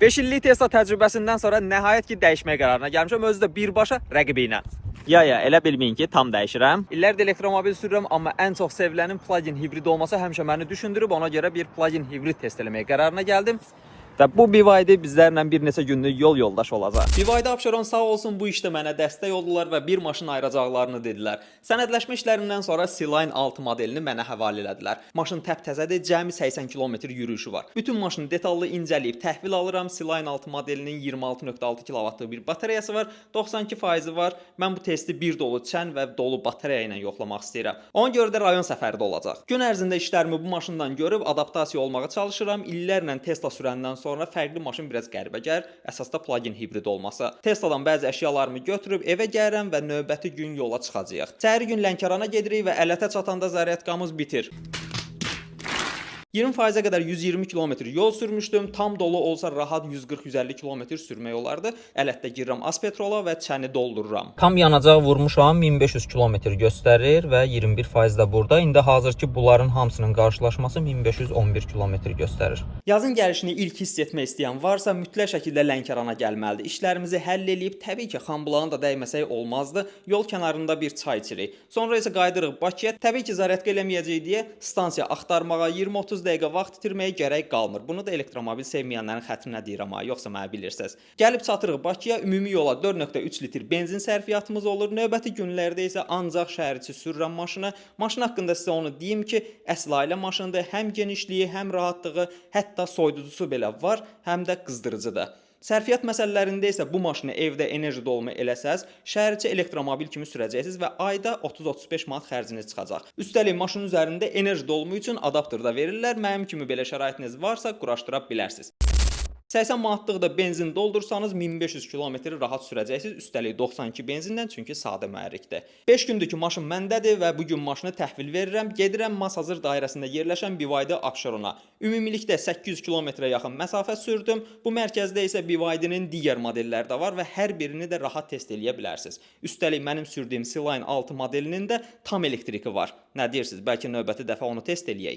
5 illik Tesla təcrübəsindən sonra nəhayət ki dəyişməyə qərarına gəlmişəm, özü də birbaşa rəqibi ilə. Ya, elə bilməyin ki, tam dəyişirəm. İllərdir elektromobil sürürəm, amma ən çox sevilənin plug-in hibrid olması həmişə məni düşündürüb, ona görə bir plug-in hibrid test eləməyə qərarına gəldim. Və bu BYD bizlərlə bir neçə günlük yol yoldaşı olacaq. BYD Abşeron sağ olsun, bu işdə mənə dəstək oldular və bir maşın ayıracaqlarını dedilər. Sənədləşmə işlərindən sonra Sealine 6 modelini mənə həvalə elədilər. Maşın təptəzədir, cəmi 80 kilometr yürüyüşü var. Bütün maşını detallı incələyib təhvil alıram. Sealine 6 modelinin 26.6 kVt-lıq bir batareyası var, 92 faizi var. Mən bu testi bir dolu çən və dolu batareya ilə yoxlamaq istəyirəm. Ona görə də rayon səfəri də olacaq. Gün ərzində işlərimi bu maşından görüb adaptasiya olmağa çalışıram. İllərlə Tesla sürəndən sonra fərqli maşın biraz qəribə gəlir. Əsasda plug-in hibrid olması. Tesladan bəzi əşyalarımı götürüb evə gəlirəm və növbəti gün yola çıxacağıq. Səhəri gün Lənkərana gedirik və Ələtə çatanda zaryadkamız bitir. 20%-ə qədər 120 km yol sürmüşdüm. Tam dolu olsa rahat 140-150 km sürmək olardı. Ələtdə girirəm Azpetrola və çəni doldururam. Tam yanacaq vurmuşam, 1500 km göstərir və 21% də burada. İndi hazırki bunların hamısının qarşılaşması 1511 km göstərir. Yazın gəlişini ilk hiss etmək istəyən varsa, mütləq şəkildə Lənkərana gəlməlidir. İşlərimizi həll eləyib, təbii ki, Xanbulağın da dəyməsək olmazdı. Yol kənarında bir çay içirik. Sonra isə qayıdırıq Bakıya. Təbii ki, zaryadka eləməyəcəyik deyə stansiya axtarmağa 20-30 dəqiqə vaxt itirməyə gərək qalmır. Bunu da elektromobil sevməyənlərin xətrinə deyirəm ha, yoxsa mənə bilirsiniz. Gəlib çatırıq Bakıya, ümumi yola 4.3 litr benzin sərfiyyatımız olur. Növbəti günlərdə isə ancaq şəhər içi sürürəm maşını. Maşın haqqında sizə onu deyim ki, əsl ailə maşınıdır. Həm genişliyi, həm rahatlığı, hətta soyuducusu belə var, həm də qızdırıcıdır. Sərfiyyat məsələlərində isə bu maşını evdə enerji dolumu eləsəz, şəhər içi elektromobil kimi sürəcəksiniz və ayda 30-35 manat xərciniz çıxacaq. Üstəlik maşının üzərində enerji dolumu üçün adaptör da verirlər. Mənim kimi belə şəraitiniz varsa, quraşdıra bilərsiniz. 80 manatlıq da benzin doldursanız 1500 kilometri rahat sürəcəksiniz. Üstəlik 92 benzindən, çünki sadə mühərrikdir. 5 gündür ki maşın məndədir və bu gün maşını təhvil verirəm. Gedirəm Masazır dairəsində yerləşən BYD Abşerona. Ümumilikdə 800 kilometrə yaxın məsafə sürdüm. Bu mərkəzdə isə BYD-nin digər modelləri də var və hər birini də rahat test eləyə bilərsiniz. Üstəlik mənim sürdüyüm Sealine 6 modelinin də tam elektriki var. Nə deyirsiniz? Bəlkə növbəti dəfə onu test eləyək.